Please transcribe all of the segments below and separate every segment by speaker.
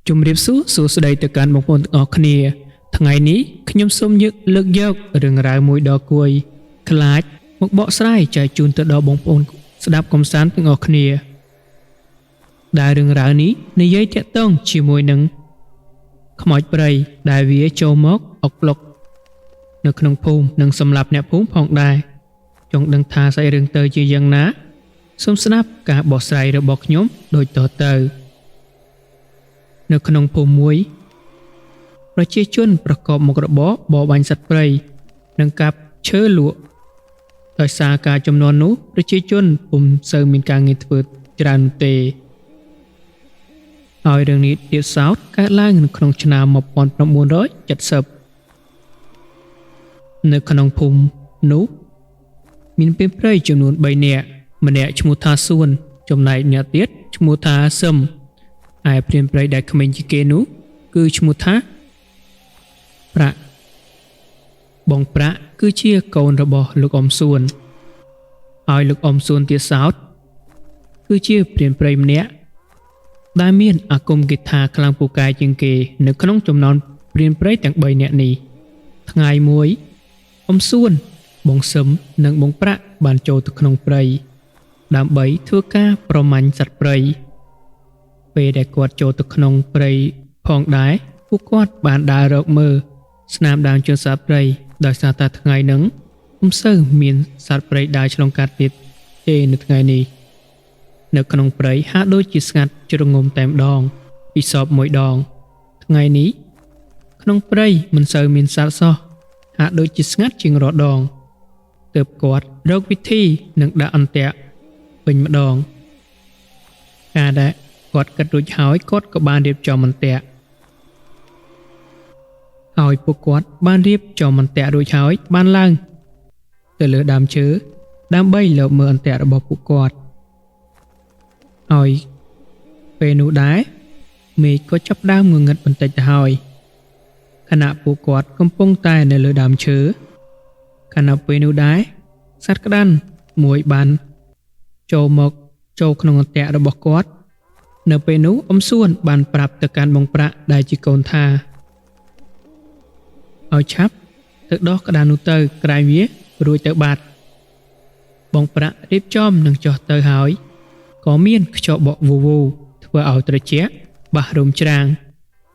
Speaker 1: ជំរាបសួរសួស្តីទៅកាន់បងប្អូនទាំងអស់គ្នា ថ្ងៃនេះខ្ញុំសូមយកលើកយករឿងរ៉ាវមួយដ៏គួរឲ្យខ្លាចមកបកស្រាយចែកជូនទៅដល់បងប្អូនស្ដាប់កំសាន្តទាំងអស់គ្នា ដែលរឿងរ៉ាវនេះនិយាយទាក់ទងជាមួយនឹងខ្មោចព្រៃដែលវាចូលមកអុកឡុកនៅក្នុងភូមិនិងសម្លាប់អ្នកភូមិផងដែរចង់ដឹងថាសាច់រឿងទៅជាយ៉ាងណាសូមស្ដាប់ការបកស្រាយរបស់ខ្ញុំដូចតទៅ នៅក្នុងភូមិមួយ ប្រជាជនប្រកបមុខរបរបរបាញ់សត្វព្រៃនិងកាប់ឈើលក់ដោយសារការចំនួននោះប្រជាជនពុំសូវមានការងារធ្វើច្រើននោះទេហើយរឿងនេះទៀតសោតកើតឡើងនៅក្នុងឆ្នាំ1970នៅក្នុងភូមិនោះមានពេលព្រៃចំនួន3នាក់ម្នាក់ឈ្មោះថាសួន ចំណែកម្នាក់ទៀតឈ្មោះថាសឹមឯព្រានព្រៃដែលក្មេងជាងគេនោះគឺឈ្មោះថាប្រាក់បងប្រាក់គឺជាកូនរបស់លោកអ៊ំសួនហើយលោកអ៊ំសួនទៀតសោតគឺជាព្រានព្រៃម្នាក់ដែលមានអាគមគាថាខ្លាំងពូកែជាងគេនៅក្នុងចំណោមព្រានព្រៃទាំង3នាក់នេះថ្ងៃមួយអ៊ំសួនបងសឹមនិងបងប្រាក់បានចូលទៅក្នុងព្រៃដើម្បីធ្វើការប្រមាញ់សត្វព្រៃពេលដែលគាត់ចូលទៅក្នុងព្រៃផងដែរពួកគាត់បានដើររកមើលស្នាមដើមជើងសត្វព្រៃដោយសារតែថ្ងៃហ្នឹងពុំសូវមានសត្វព្រៃដើរឆ្លងកាត់ទៀតទេនៅថ្ងៃនេះនៅក្នុងព្រៃហាក់ដូចជាស្ងាត់ជ្រងំតែម្ដងពីសពមួយដងថ្ងៃនេះក្នុងព្រៃមិនសូវមានសត្វសោះហាក់ដូចជាស្ងាត់ជាងរាល់ដងទើបគាត់រកវិធីនឹងដាក់អន្ទាក់វិញម្ដងការដែលគាត់គិតរួចហើយគាត់ក៏បានរៀបចំអន្ទាក់ហើយពួកគាត់បានរៀបចំអន្ទាក់រួចហើយបានឡើងទៅលើដើមឈើដើម្បីលបមើលអន្ទាក់របស់ពួកគាត់ហើយពេលនោះដែរមេឃក៏ចាប់ផ្ដើមងងឹតបន្តិចទៅហើយខណៈពួកគាត់កំពុងតែនៅលើដើមឈើខណៈពេលនោះដែរសត្វក្តាន់មួយបានចូលមកចូលក្នុងអន្ទាក់របស់គាត់ នៅពេលនោះអ៊ំសួនបានប្រាប់ទៅកាន់បងប្រាក់ដែលជាកូនថាឲ្យឆាប់ទៅដោះក្តារនោះទៅក្រែងវារួចទៅបាត់បងប្រាក់រៀបចំនឹងចុះទៅហើយក៏មានខ្យល់បក់វូវូធ្វើឲ្យត្រជាក់បាសរោមច្រាង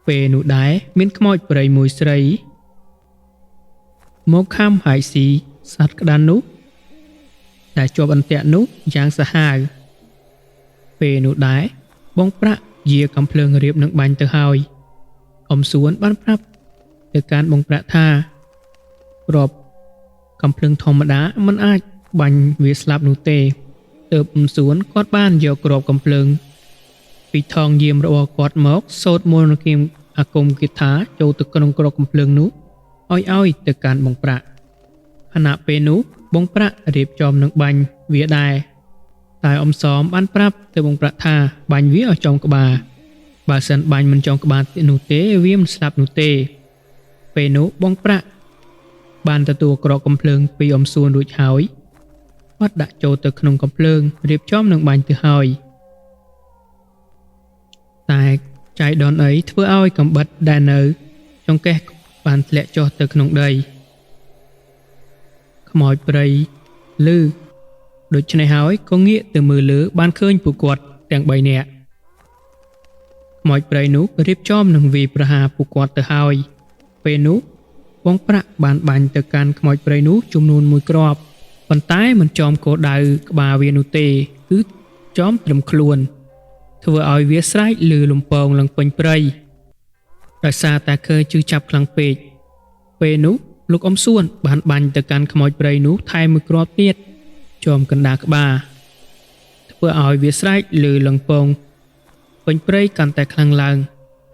Speaker 1: ពេលនោះដែរមានខ្មោចព្រៃមួយស្រីមកខំហើយស៊ីសត្វក្តាន់នោះដែលជាប់អន្ទាក់នោះយ៉ាងសាហាវពេលនោះដែរបងប្រាក់យាកំភ្លើងរៀបនឹងបាញ់ទៅហើយអ៊ំសួនបានប្រាប់ទៅកាន់បងប្រាក់ថាគ្រាប់កំភ្លើងធម្មតាមិនអាចបាញ់វាស្លាប់នោះទេទើបអ៊ំសួនគាត់បានយកគ្រាប់កំភ្លើងពីថងយាមរបស់គាត់មកសូត្រមន្តគមអាគមគាថាចូលទៅក្នុងគ្រាប់កំភ្លើងនោះឲ្យទៅកាន់បងប្រាក់ខណៈពេលនោះបងប្រាក់រៀបចំនឹងបាញ់វាដែរតែអ៊ំសមបានប្រាប់ទៅបងប្រាក់ថាបាញ់វាឲ្យចំក្បាលបើសិនបាញ់មិនចំក្បាលនោះទេវាមិនស្លាប់នោះទេពេលនោះបងប្រាក់បានទទួលគ្រាប់កំភ្លើងពីអ៊ំសួនរួចហើយគាត់ដាក់ចូលទៅក្នុងកំភ្លើងរៀបចំនឹងបាញ់ទៅហើយតែចៃដន្យអីធ្វើឲ្យកំបិតដែលនៅចង្កេះបានធ្លាក់ចុះទៅក្នុងដីខ្មោចព្រៃលឺដូច្នេះហើយក៏ងាកទៅមើលលើបានឃើញពួកគាត់ទាំង3នាក់ខ្មោចព្រៃនោះរៀបចំនឹងវាយប្រហារពួកគាត់ទៅហើយពេលនោះបងប្រាក់បានបាញ់ទៅកាន់ខ្មោចព្រៃនោះចំនួនមួយគ្រាប់ប៉ុន្តែមិនចំគោលដៅក្បាលវានោះទេគឺចំត្រឹមខ្លួនធ្វើឲ្យវាស្រែកលឺលំពងឡើងពេញព្រៃដោយសារតែឃើញជឺចាប់ខ្លាំងពេកពេលនោះលោកអ៊ំសួនបានបាញ់ទៅកាន់ខ្មោចព្រៃនោះថែមមួយគ្រាប់ទៀតចំកណ្ដាលក្បាលធ្វើឲ្យវាស្រែកលឺលំពងពេញព្រៃកាន់តែខ្លាំងឡើង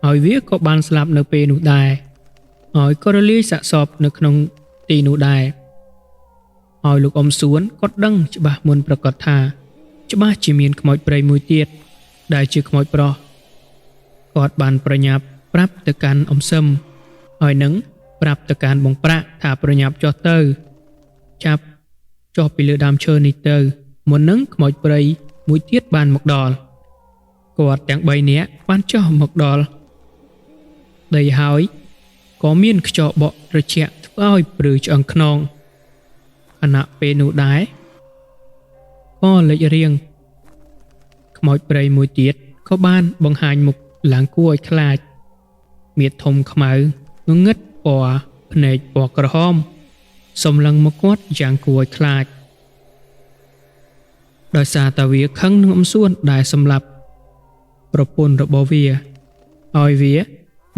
Speaker 1: ហើយវាក៏បានស្លាប់នៅពេលនោះដែរហើយក៏រលាយសាកសពនៅក្នុងទីនោះដែរហើយលោកអ៊ំសួនគាត់ដឹងច្បាស់មុនប្រកាសថាច្បាស់ជាមានខ្មោចព្រៃមួយទៀតដែលជាខ្មោចប្រុសគាត់បានប្រញាប់ប្រាប់ទៅកាន់អ៊ំសឹមហើយនឹងប្រាប់ទៅកាន់បងប្រាក់ថាប្រញាប់ចុះទៅចាប់ចុះពីលើដើមឈើនេះទៅមុននឹងខ្មោចព្រៃមួយទៀតបានមកដល់គាត់ទាំង3នាក់បានចុះមកដល់ ដីហើយក៏មានខ្យល់បក់ត្រជាក់ធ្វើឲ្យព្រឺឆ្អឹងខ្នងខណៈពេលនោះដែរក៏លេចរាងខ្មោចព្រៃមួយទៀតក៏បានបង្ហាញមុខឡើងគួរឲ្យខ្លាចមាឌធំខ្មៅងងឹតពណ៌ភ្នែកពណ៌ក្រហមសម្លឹងមកគាត់យ៉ាងគួរឲ្យខ្លាចដោយសារតែវាខឹងនឹងអំសួនដែលសម្លាប់ប្រពន្ធរបស់វាហើយវា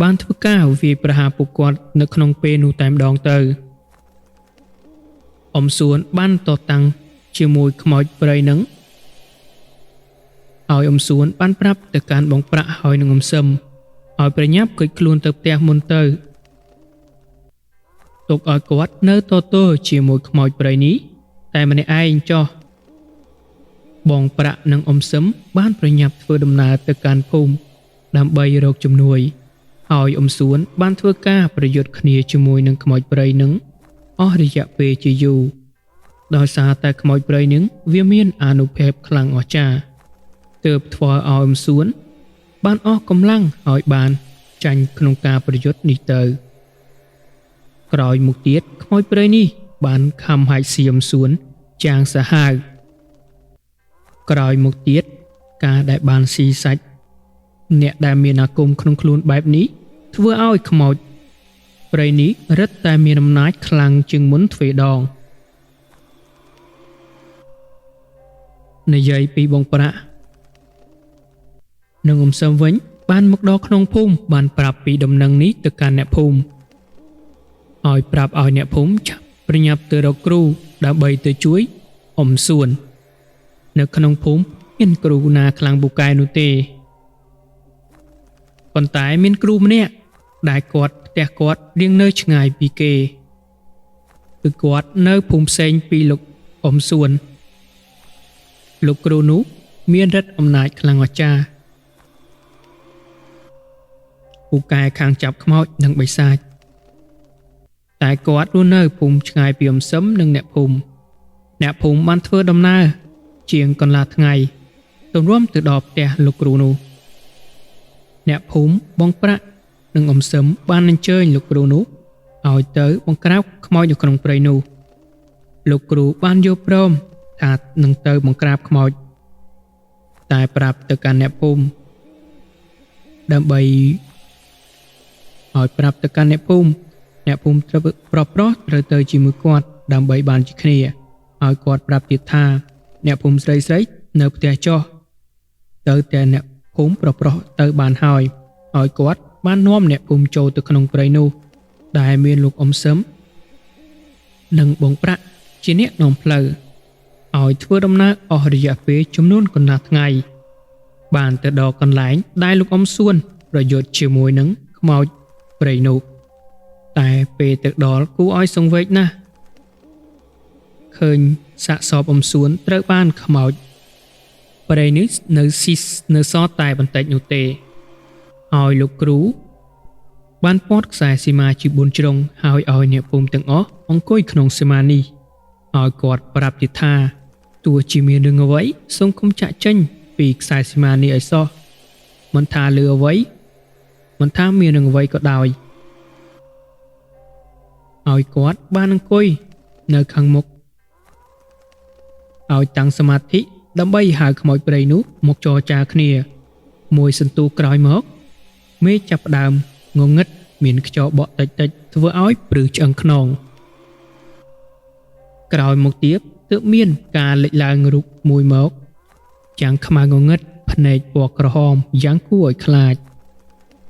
Speaker 1: បានធ្វើការវាយប្រហារពួកគាត់នៅក្នុងពេលនោះតែម្ដងទៅអំសួនបានតតាំងជាមួយខ្មោចព្រៃនឹងហើយអំសួនបានប្រាប់ទៅកាន់បងប្រាក់ហើយនឹងអំសឹមឲ្យប្រញាប់គេចខ្លួនទៅផ្ទះមុនទៅទុកឲ្យគាត់នៅតទល់ជាមួយខ្មោចព្រៃនេះតែម្នាក់ឯងចោះបងប្រាក់និងអំសឹមបានប្រញាប់ធ្វើដំណើរទៅកាន់ភូមិដើម្បីរកជំនួយហើយអំសួនបានធ្វើការប្រយុទ្ធគ្នាជាមួយនឹងខ្មោចព្រៃនឹងអស់រយៈពេលជាយូរដោយសារតែខ្មោចព្រៃនឹងវាមានអានុភាពខ្លាំងអស្ចារ្យទើបធ្វើឲ្យអំសួនបានអស់កម្លាំងហើយបានចាញ់ក្នុងការប្រយុទ្ធនេះទៅក្រោយមកទៀតខ្មោចព្រៃនេះបានខំហាច់សៀមសួនយ៉ាងសាហាវក្រោយមកទៀតការដែលបានស៊ីសាច់អ្នកដែលមានអាគមក្នុងខ្លួនបែបនេះធ្វើឲ្យខ្មោចព្រៃនេះរឹតតែមានអំណាចខ្លាំងជាងមុនទ្វេដងនិយាយពីបងប្រាក់និងអំសឹមវិញបានមកដល់ក្នុងភូមិបានប្រាប់ពីដំណឹងនេះទៅកាន់អ្នកភូមិឲ្យប្រាប់ឲ្យអ្នកភូមិឆាប់ប្រញាប់ទៅរកគ្រូដើម្បីទៅជួយអំសួននៅក្នុងភូមិមានគ្រូណាខ្លាំងពូកែនោះទេប៉ុន្តែមានគ្រូម្នាក់ដែលគាត់ផ្ទះគាត់រៀងនៅឆ្ងាយពីគេគឺគាត់នៅភូមិផ្សេងពីលោកអំសួនលោកគ្រូនោះមានឫទ្ធិអំណាចខ្លាំងអស្ចារ្យពូកែខាងចាប់ខ្មោចនិងបិសាចតែគាត់រស់នៅភូមិឆ្ងាយពីអំសឹមនិងអ្នកភូមិអ្នកភូមិបានធ្វើដំណើរជាងកន្លះថ្ងៃទម្រាំទៅដល់ផ្ទះលោកគ្រូនោះអ្នកភូមិបងប្រាក់និងអំសឹមបានអញ្ជើញលោកគ្រូនោះឲ្យទៅបង្ក្រាបខ្មោចនៅក្នុងព្រៃនោះលោកគ្រូបានយល់ព្រមថានឹងទៅបង្ក្រាបខ្មោចតែប្រាប់ទៅកាន់អ្នកភូមិដើម្បីឲ្យប្រាប់ទៅកាន់អ្នកភូមិអ្នកភូមិត្រូវប្រុសត្រូវទៅជាមួយគាត់ដើម្បីបានជាគ្នាហើយគាត់ប្រាប់ទៀតថាអ្នកភូមិស្រីៗនៅផ្ទះចុះទៅតែអ្នកភូមិប្រុសទៅបានហើយឲ្យគាត់បាននាំអ្នកភូមិចូលទៅក្នុងព្រៃនោះដែលមានលោកអំសឹមនិងបងប្រាក់ជាអ្នកនាំផ្លូវឲ្យធ្វើដំណើរអស់រយៈពេលចំនួនកន្លះថ្ងៃបានទៅដល់កន្លែងដែលលោកអំសួនប្រយុទ្ធជាមួយនឹងខ្មោចព្រៃនោះតែពេលទៅដល់គួរឲ្យសង្វេគណាស់ឃើញសាកសពអំសួនត្រូវបានខ្មោចព្រៃនេះនៅស៊ីនៅសល់តែបន្តិចនោះទេហើយលោកគ្រូបានព័ទ្ធខ្សែសីមាជា4ជ្រុងហើយឲ្យអ្នកភូមិទាំងអស់អង្គុយក្នុងសីមានេះឲ្យគាត់ប្រាប់ទៀតថាទោះជាមានរឿងអ្វីសូមកុំចាក់ចេញពីខ្សែសីមានេះឲ្យសោះមិនថាលើអ្វីមិនថាមានរឿងអ្វីក៏ដោយឲ្យគាត់បានអង្គុយនៅខាងមុខឲ្យតាំងសមាធិដើម្បីហៅខ្មោចព្រៃនោះមកចរចាគ្នាមួយសន្ទុះក្រោយមកមេចាប់ផ្ដើមងងឹតមានខ្យល់បក់តិចៗធ្វើឲ្យព្រឺឆ្អឹងខ្នងក្រោយមកទៀតទើបមានការលេចឡើងរូបមួយមកយ៉ាងខ្មៅងងឹតភ្នែកពណ៌ក្រហមយ៉ាងគួរឲ្យខ្លាច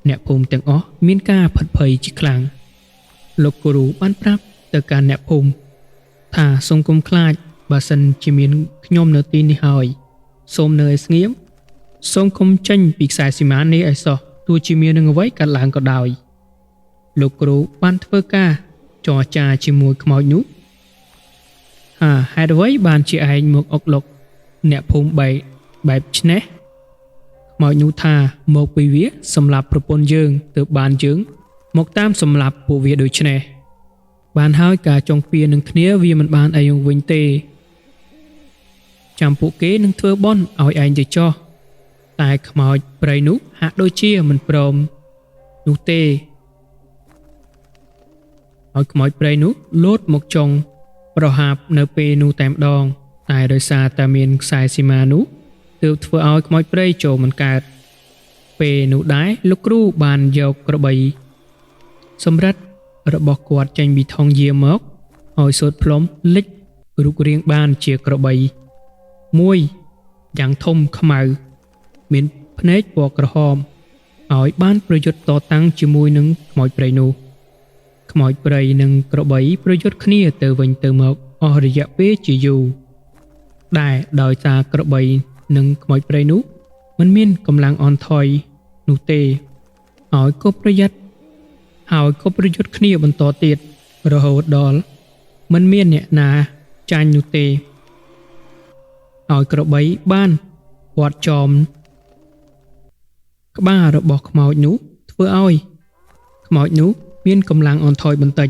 Speaker 1: អ្នកភូមិទាំងអស់មានការភិតភ័យជាខ្លាំងលោកគ្រូបានប្រាប់ទៅកាន់អ្នកភូមិថាសូមកុំខ្លាចបើសិនជាមានខ្ញុំនៅទីនេះហើយសូមនៅឲ្យស្ងៀមសូមកុំចេញពីខ្សែសីមានេះឲ្យសោះទោះជាមានរឿងអ្វីកើតឡើងក៏ដោយលោកគ្រូបានធ្វើការចរចាជាមួយខ្មោចនោះថាហេតុអ្វីបានជាឯងមកអុកលុកអ្នកភូមិបែបឆ្នេះខ្មោចនោះថាមកពីវាសម្លាប់ប្រពន្ធយើងទើបបានយើងមកតាមសម្លាប់ពួកវាដូច្នេះបានហើយការចងពៀនឹងគ្នាវាមិនបានអីវិញទេចាំពួកគេនឹងធ្វើបន់ឲ្យឯងទៅចោះតែខ្មោចព្រៃនោះហាក់ដូចជាមិនព្រមនោះទេ ឲ្យខ្មោចព្រៃនោះលោតមកចុងប្រហាបនៅពេលនោះតែម្ដង តែដោយសារតែមានខ្សែសីមានោះទើបធ្វើឲ្យខ្មោចព្រៃចូលមិនកើតពេលនោះដែរលោកគ្រូបានយកក្របីសម្រិតរបស់គាត់ចេញពីថង់យាមកឲ្យសូត្រផ្លុំលិចរូបរាងបានជាក្របីមួយយ៉ាងធំខ្មៅមានភ្នែកពណ៌ក្រហមឲ្យបានប្រយុទ្ធតតាំងជាមួយនឹងខ្មោចព្រៃនោះខ្មោចព្រៃនិងក្របីប្រយុទ្ធគ្នាទៅវិញទៅមកអស់រយៈពេលជាយូរដែរដោយសារក្របីនិងខ្មោចព្រៃនោះមិនមានកម្លាំងអន់ថយនោះទេហើយក៏ប្រយ័ត្នហើយក៏ប្រយុទ្ធគ្នាបន្តទៀតរហូតដល់មិនមានអ្នកណាចាញ់នោះទេហើយក្របីបានពាត់ចោមក្បាលរបស់ខ្មោចនោះធ្វើឲ្យខ្មោចនោះមានកម្លាំងអន់ថយបន្តិច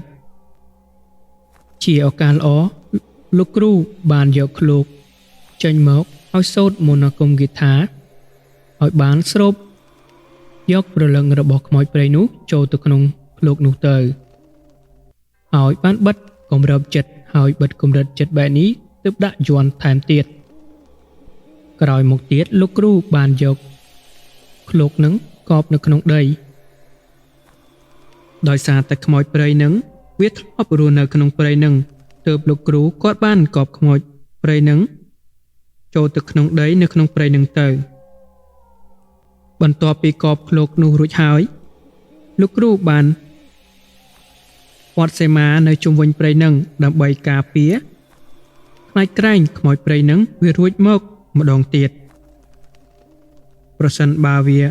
Speaker 1: ជាឱកាសល្អលោកគ្រូបានយកឃ្លោកចេញមកឲ្យសូត្រមន្តអាគមគាថាឲ្យបានស្រូបយកព្រលឹងរបស់ខ្មោចព្រៃនោះចូលទៅក្នុងឃ្លោកនោះទៅឲ្យបានបិទគម្របចិត្តហើយបិទគម្រិតចិត្តបែបនេះទើបដាក់យ័ន្តថែមទៀតក្រោយមកទៀតលោកគ្រូបានយកឃ្លោកនឹងកប់នៅក្នុងដីដោយសារតែខ្មោចព្រៃនឹងវាធ្លាប់រស់នៅក្នុងព្រៃនឹងទើបលោកគ្រូគាត់បានកប់ខ្មោចព្រៃនឹងចូលទៅក្នុងដីនៅក្នុងព្រៃនឹងទៅបន្ទាប់ពីកប់ឃ្លោកនោះរួចហើយលោកគ្រូបានព័ទ្ធសីមានៅជុំវិញព្រៃនឹងដើម្បីការពារខ្លាចក្រែងខ្មោចព្រៃនឹងវារួចមកម្ដងទៀតប្រសិនបើវា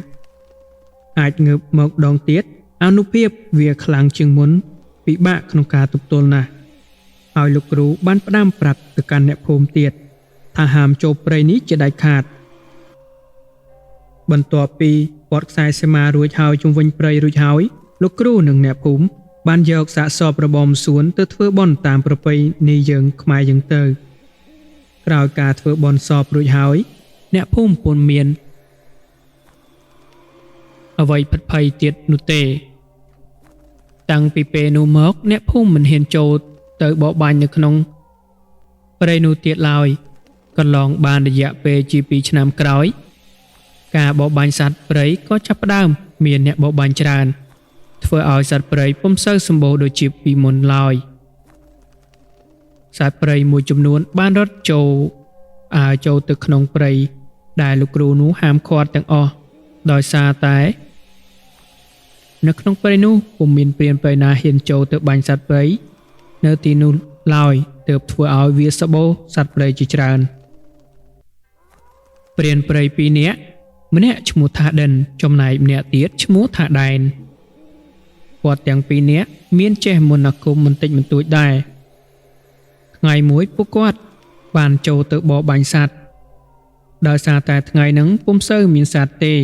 Speaker 1: អាចងើបមកម្ដងទៀតអានុភាពវាខ្លាំងជាងមុនពិបាកក្នុងការទប់ទល់ណាស់ហើយលោកគ្រូបានផ្ដាំប្រាប់ទៅកាន់អ្នកភូមិទៀតថាហាមចូលព្រៃនេះជាដាច់ខាតបន្ទាប់ពីព័ទ្ធខ្សែសីមារួចហើយជុំវិញព្រៃរួចហើយលោកគ្រូនិងអ្នកភូមិបានយកសាកសពរបមសួនទៅធ្វើបុណ្យតាមប្រពៃណីយើងខ្មែរយើងទៅក្រោយការធ្វើបុណ្យសពរួចហើយអ្នកភូមិពុំមានអ្វីភិតភ័យទៀតនោះទេតាំងពីពេលនោះមកអ្នកភូមិមិនហ៊ានចូលទៅបរបាញ់នៅក្នុងព្រៃនោះទៀតឡើយកន្លងបានរយៈពេលជា2ឆ្នាំក្រោយការបរបាញ់សត្វព្រៃក៏ចាប់ផ្ដើមមានអ្នកបរបាញ់ច្រើនធ្វើឲ្យសត្វព្រៃពុំសូវសម្បូរដូចជាពីមុនឡើយសត្វព្រៃមួយចំនួនបានរត់ចូលចូលទៅក្នុងព្រៃដែលលោកគ្រូនោះហាមឃាត់ទាំងអស់ដោយសារតែនៅក្នុងព្រៃនោះពុំមានព្រានព្រៃណាហ៊ានចូលទៅបាញ់សត្វព្រៃនៅទីនោះឡើយទើបធ្វើឲ្យវាសបោសត្វព្រៃជាច្រើនព្រានព្រៃពីរនាក់ម្នាក់ឈ្មោះថាដិនចំណែកម្នាក់ទៀតឈ្មោះថាដែនគាត់ទាំងពីរនាក់មានចេះមន្តអាគមបន្តិចបន្តួចដែរថ្ងៃមួយពួកគាត់បានចូលទៅបរបាញ់សត្វដោយសារតែថ្ងៃហ្នឹងពុំសូវមានសត្វទេ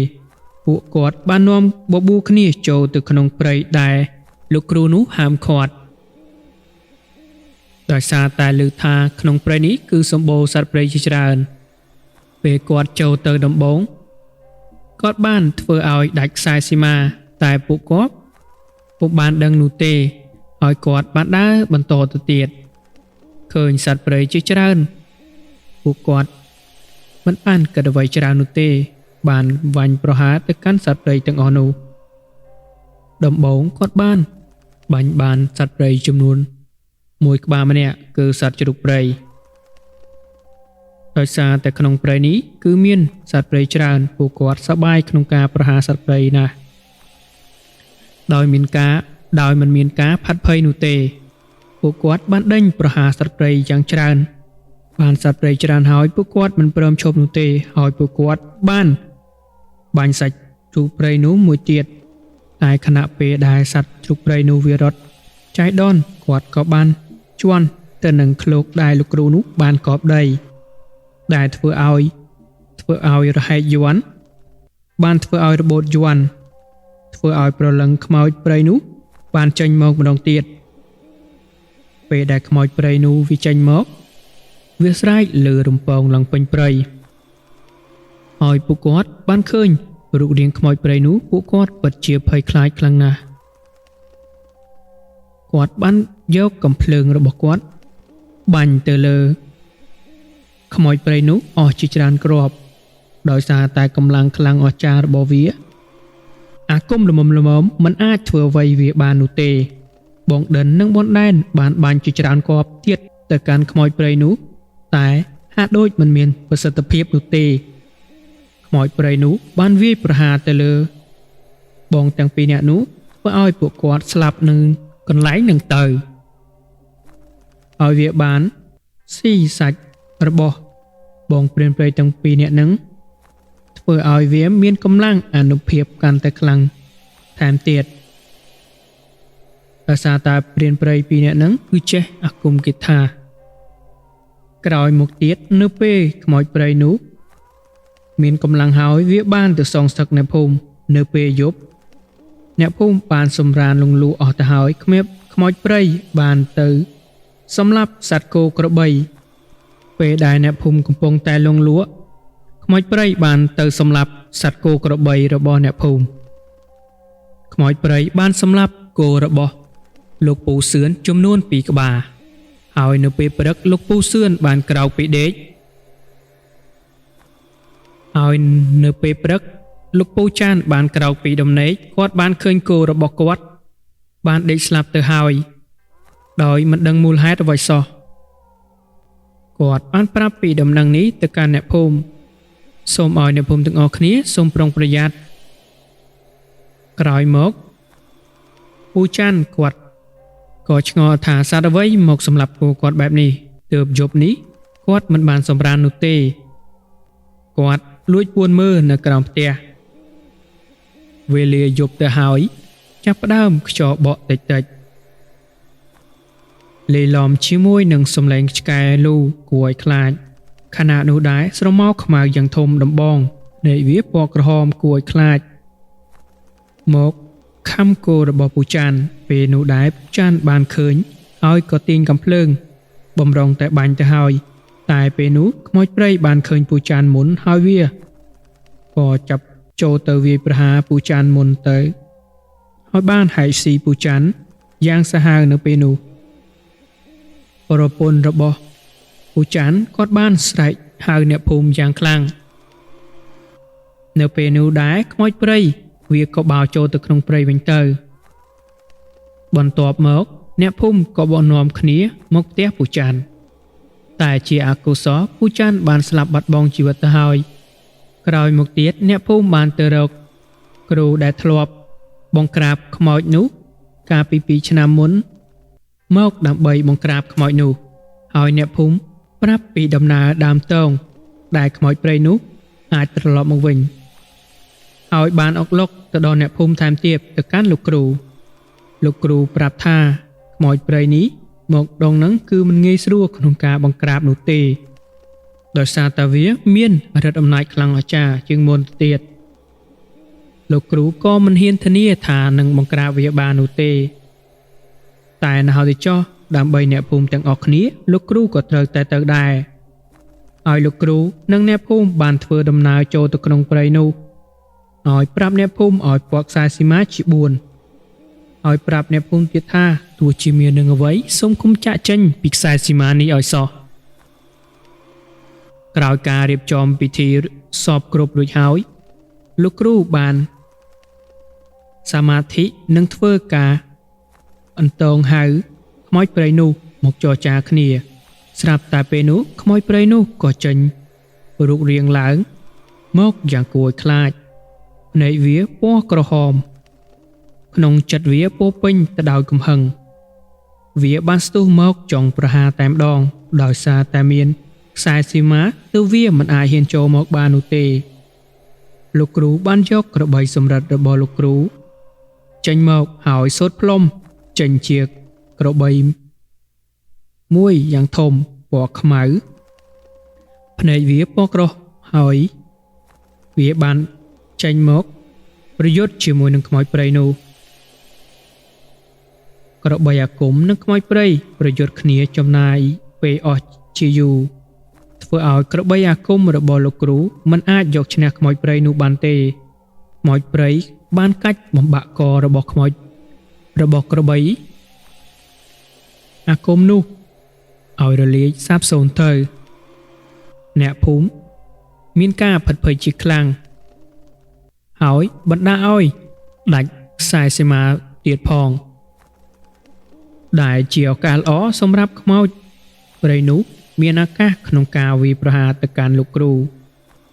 Speaker 1: ពួកគាត់បាននាំបបួលគ្នាចូលទៅក្នុងព្រៃដែលលោកគ្រូនោះហាមឃាត់ដោយសារតែឮថាក្នុងព្រៃនេះគឺសម្បូរសត្វព្រៃជាច្រើនពេលគាត់ចូលទៅដំបូងគាត់បានធ្វើឲ្យដាច់ខ្សែសីមាតែពួកគាត់ពុំបានដឹងនោះទេហើយគាត់បានដើរបន្តទៅទៀតឃើញសត្វព្រៃជាច្រើនពួកគាត់មិនបានគិតអ្វីច្រើននោះទេបានវាញ់ប្រហារទៅកាន់សត្វព្រៃទាំងអស់នោះដំបូងគាត់បានបាញ់បានសត្វព្រៃចំនួនមួយក្បាលម្នាក់គឺសត្វជ្រូកព្រៃដោយសារតែក្នុងព្រៃនេះគឺមានសត្វព្រៃច្រើនពួកគាត់សប្បាយក្នុងការប្រហារសត្វព្រៃណាស់ដោយមិនមានការផាត់ភ័យនោះទេពួកគាត់បានដេញប្រហារសត្វព្រៃយ៉ាងច្រើនបានសត្វព្រៃច្រើនហើយពួកគាត់មិនព្រមឈប់នោះទេហើយពួកគាត់បានបាញ់សាច់ជ្រូកព្រៃនោះមួយទៀតតែខណៈពេលដែលសត្វជ្រូកព្រៃនោះវារត់ចៃដន្យគាត់ក៏បានជន់ទៅនឹងឃ្លោកដែលលោកគ្រូនោះបានកប់ដីដែលធ្វើឲ្យរហែកយ័ន្តបានធ្វើឲ្យរបូតយ័ន្តធ្វើឲ្យប្រលឹងខ្មោចព្រៃនោះបានចេញមកម្ដងទៀតពេលដែលខ្មោចព្រៃនោះវាចេញមកវាស្រែកលើរំពងឡើងពេញព្រៃហើយពួកគាត់បានឃើញរូបរាងខ្មោចព្រៃនោះពួកគាត់ពិតជាភ័យខ្លាចខ្លាំងណាស់គ គាត់បានយកកំភ្លើងរបស់គាត់បាញ់ទៅលើខ្មោចព្រៃនោះអស់ជាច្រើនគ្រាប់ដោយសារតែកម្លាំងខ្លាំងអស្ចារ្យរបស់វាអាគមល្មមល្មមមិនអាចធ្វើអ្វីវាបាននោះទេបងដិននិងបងដែនបានបាញ់ជាច្រើនគ្រាប់ទៀតទៅកាន់ខ្មោចព្រៃនោះតែហាក់ដូចមិនមានប្រសិទ្ធភាពនោះទេខ្មោចព្រៃនោះបានវាយប្រហារទៅលើបងទាំងពីរនាក់នោះធ្វើឲ្យពួកគាត់ស្លាប់នឹងកន្លែងនឹងទៅហើយវាបានស៊ីសាច់របស់បងព្រានព្រៃទាំងពីរនាក់នឹងធ្វើឲ្យវាមានកម្លាំងអានុភាពកាន់តែខ្លាំងថែមទៀតដោយសារតែព្រានព្រៃពីរនាក់នឹងគឺចេះអាគមគាថាក្រោយមកទៀតនៅពេលខ្មោចព្រៃនោះមានកម្លាំងហើយវាបានទៅសងសឹកអ្នកភូមិនៅពេលយប់អ្នកភូមិបានសម្រានលងលូអស់ទៅហើយខ្មោចព្រៃបានទៅសម្លាប់សត្វគោក្របីពេលដែលអ្នកភូមិកំពុងតែលងលក់ខ្មោចព្រៃបានទៅសម្លាប់សត្វគោក្របីរបស់អ្នកភូមិខ្មោចព្រៃបានសម្លាប់គោរបស់លោកពូសឿនចំនួន2ក្បាលហើយនៅពេលព្រឹកលោកពូសឿនបានក្រោកពីដេកហើយនៅពេលព្រឹកលោកពូចានបានក្រោកពីដំណេកគាត់បានឃើញគោរបស់គាត់បានដេកស្លាប់ទៅហើយដោយមិនដឹងមូលហេតុអ្វីសោះគាត់បានប្រាប់ពីដំណឹងនេះទៅកាន់អ្នកភូមិសូមឲ្យអ្នកភូមិទាំងអស់គ្នាសូមប្រុងប្រយ័ត្នក្រោយមកពូចាន់គាត់ក៏ឆ្ងល់ថាសត្វអ្វីមកសម្លាប់គោគាត់បែបនេះទើបយប់នេះគាត់មិនបានសម្រាននោះទេគាត់លួចពួនមើលនៅក្រោមផ្ទះវេលាយប់ទៅហើយចាប់ផ្ដើមខ្យល់បក់តិចតិចលាយឡំជាមួយនឹងសំឡេងឆ្កែលូគួរឲ្យខ្លាចខណៈនោះដែរស្រមោលខ្មៅយ៉ាងធំដំបងនៃវាពណ៌ក្រហមគួរឲ្យខ្លាចមកខំគោរបស់ពូចាន់ពេលនោះដែរពូចាន់បានឃើញហើយក៏ទាញកំភ្លើងបំរុងតែបាញ់ទៅហើយតែពេលនោះខ្មោចព្រៃបានឃើញពូចាន់មុនហើយវាក៏ចាប់ចូលទៅវាយប្រហារពូចាន់មុនទៅហើយបានហែកស៊ីពូចាន់យ៉ាងសាហាវនៅពេលនោះប្រពន្ធរបស់ពូចាន់គាត់បានស្រែកហៅអ្នកភូមិយ៉ាងខ្លាំងនៅពេលនោះដែរខ្មោចព្រៃវាក៏បោចូលទៅក្នុងព្រៃវិញទៅបន្ទាប់មកអ្នកភូមិក៏បនាំគ្នាមកផ្ទះពូចាន់តែជាអកុសលពូចាន់បានស្លាប់បាត់បង់ជីវិតទៅហើយក្រោយមកទៀតអ្នកភូមិបានទៅរកគ្រូដែលធ្លាប់បង្ក្រាបខ្មោចនោះកាលពី2ឆ្នាំមុនមកដើម្បីបង្ក្រាបខ្មោចនោះហើយអ្នកភូមិប្រាប់ពីដំណើរដើមតងដែលខ្មោចព្រៃនោះអាចត្រឡប់មកវិញហើយបានអុកឡុកទៅដល់អ្នកភូមិថែមទៀតទៅកាន់លោកគ្រូលោកគ្រូប្រាប់ថាខ្មោចព្រៃនេះមកដងនឹងគឺមិនងាយស្រួលក្នុងការបង្ក្រាបនោះទេដោយសារតែវាមានឫទ្ធិអំណាចខ្លាំងអស្ចារ្យជាងមុនទៅទៀតលោកគ្រូក៏មិនហ៊ានធានាថានឹងបង្ក្រាបវាបាននោះទេតែនៅហើយទៅចោះដើម្បីអ្នកភូមិទាំងអស់គ្នាលោកគ្រូក៏ត្រូវតែទៅដែរហើយលោកគ្រូនិងអ្នកភូមិបានធ្វើដំណើរចូលទៅក្នុងព្រៃនោះហើយប្រាប់អ្នកភូមិឲ្យពាក់ខ្សែសីមាជា4ហើយប្រាប់អ្នកភូមិទៀតថាទោះជាមាននឹងអ្វីសូមគុំចាក់ចេញពីខ្សែសីមានេះឲ្យសោះក្រោយការរៀបចំពិធីសពគ្រប់រួចហើយលោកគ្រូបានសមាធិនិងធ្វើការអន្តងហៅខ្មោចព្រៃនោះមកចរចាគ្នាស្រាប់តែពេលនោះខ្មោចព្រៃនោះក៏ចេញរូបរាងឡើងមកយ៉ាងគួរឲ្យខ្លាចភ្នែកវាពណ៌ក្រហមក្នុងចិត្តវាពោពេញទៅដោយកំហឹងវាបានស្ទុះមកចង់ប្រហារតែម្ដងដោយសារតែមានខ្សែសីមាទើបវាមិនអាចហ៊ានចូលមកបាននោះទេលោកគ្រូបានយកក្របីសំរិទ្ធរបស់លោកគ្រូចេញមកហើយសូត្រផ្លុំចេញជាក្របីមួយយ៉ាងធំពណ៌ខ្មៅភ្នែកវាពណ៌ក្រោះហើយវាបានចេញមកប្រយុទ្ធជាមួយនឹងខ្មោចព្រៃនោះក្របីអាគមនិងខ្មោចព្រៃប្រយុទ្ធគ្នាចំណាយពេលអស់ជាយូរធ្វើឲ្យក្របីអាគមរបស់លោកគ្រូមិនអាចយកឈ្នះខ្មោចព្រៃនោះបានទេខ្មោចព្រៃបានកាច់បំបាក់ករបស់ខ្មោចរបស់ក្របី អាគមនោះឲ្យរលាយសាបសូន្យទៅអ្នកភូមិមានការភិតភ័យជាខ្លាំងហើយបណ្ដាឲ្យដាច់ខ្សែសីមាទៀតផង ដែលជាឱកាសល្អសម្រាប់ខ្មោចព្រៃនោះមានឱកាសក្នុងការវាយប្រហារទៅកាន់លោកគ្រូ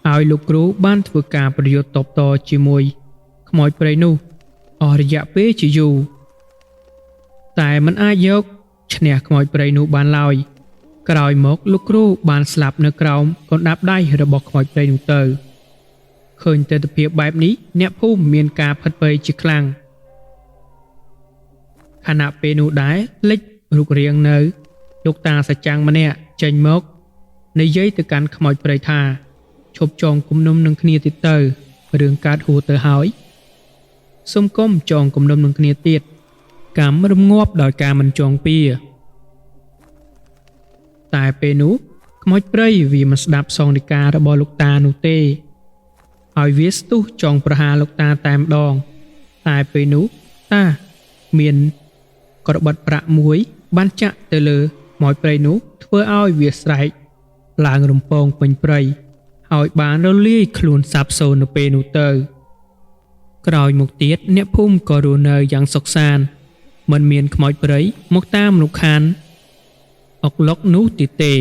Speaker 1: ហើយលោកគ្រូបានធ្វើការប្រយុទ្ធតបតជាមួយខ្មោចព្រៃនោះអស់រយៈពេលជាយូរតែมันអាចយកឈ្នះខ្មោចព្រៃនោះបានឡើយក្រោយមកលោកគ្រូបានស្លាប់នៅក្រោមកណ្ដាប់ដៃរបស់ខ្មោចព្រៃនោះទៅឃើញទិដ្ឋភាពបែបនេះអ្នកភូមិមានការភិតភ័យជាខ្លាំង ខណៈពេលនោះដែរលេចរូបរាងនៅ លោកតាសច្ចាំងម្នាក់ចេញមកនិយាយទៅកាន់ខ្មោចព្រៃថាឈប់ចងគំនុំនឹងគ្នាទៀតទៅរឿងកើតហួរទៅហើយសូមគុំចងគំនុំនឹងគ្នាទៀតកម្មរងាប់ដោយការមិនចងពៀតែពេលនោះខ្មោចព្រៃវាមិនស្ដាប់សងដីការបស់លោកតានោះទេហើយវាស្ទុះចងប្រហារលោកតាតែម្ដងតែពេលនោះតាមាន ក្របិតប្រាក់មួយបានចាក់ទៅលើខ្មោចព្រៃនោះធ្វើឲ្យវាស្រែកឡើងរំពងពេញព្រៃហើយបានរលាយខ្លួនសាបសូន្យនៅពេលនោះទៅ ក្រោយមកទៀតអ្នកភូមិក៏រស់នៅយ៉ាងសុខសាន្តមិនមានខ្មោចព្រៃមកតាមរំខានអុកឡុកនោះទៀតទេ។